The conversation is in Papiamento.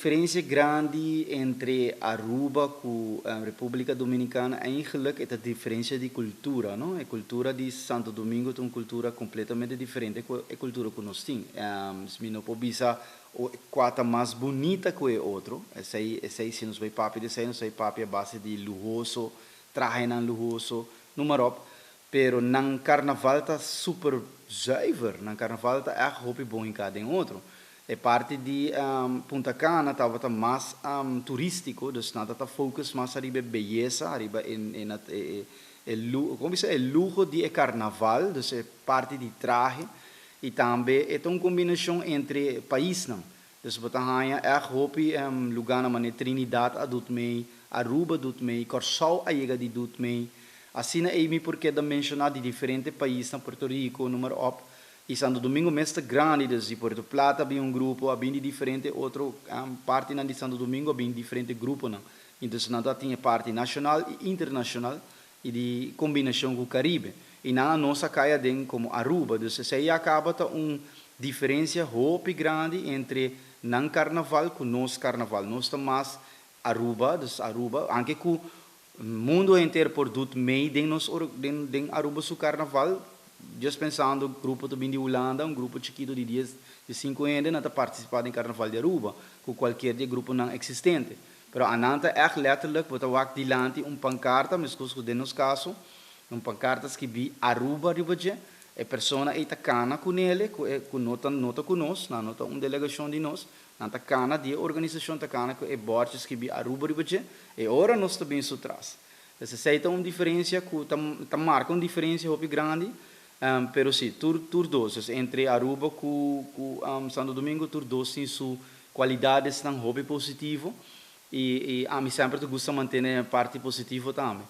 Diferencia grandi entre Aruba cu Republica Dominicana eigenlijk e diferencia di cultura, no? E cultura di Santo Domingo ta un cultura completamente diferente cu e cultura cu nos tin. Mi no por bisa cua ta mas bunita cu e otro. Esey si nos bay papia di esey, nos bay papia a base di luhoso, trahenan luhoso, noem maar op. Pero nan carnaval ta super zuiver, nan carnaval ta echt hopi bon den cada otro. E parti di Punta Cana tabata mas turistico, dus nan ta focus mas ariba beyesa, ariba in het, e, con e luho di carnaval, dus e parti di trahe, y tambe e un combinacion entre paisnan. Dus bo ta haya echt hopi lugar manera Trinidad a doet mee, Aruba doet mee, Curaçao a yega di doet mee. Asina ey mi por keda menciona di diferente paisnan, Puerto Rico, noem maar op. Y Santo Domingo mes ta grandi, dus di Puerto Plata bin un grupo, a bin di diferente otro parti di Santo Domingo, a bin diferente gruponan. Anto, nan tin parti nacional y internacional y di combinacion cu Caribe. Y nan nos a cay den como Aruba, dus esey a caba ta un diferencia hopi grandi entre nan carnaval cu nos carnaval. Nos ta mas Aruba, dus Aruba, aunke cu mundo entero por doet mee den nos den Aruba su carnaval, just pensando grupo tambe di Hulanda, un grupo chikito di 10, di 5 hende, nan ta participa den carnaval di Aruba, cu cualkier di gruponan existente. Pero nan ta echt letterlijk, bo ta wak dilanti un pancarta, mescos cu den nos caso, un pancarta skirbi "Aruba" riba dje, e persona ey ta cana cu ne, cu no ta cu nos, no ta un delegacion di nos, nan ta cana di organisacion, ta cana cu e bord skirbi "Aruba" riba dje, y ora nos ta bin su tras. Esey ta un diferencia cu ta marca un diferencia hopi grandi, pero si, tur dos, entre Aruba cu Santo Domingo, tur dos tin su cualidadnan hopi positivo y ami semper gusta mantene parti positivo tambe.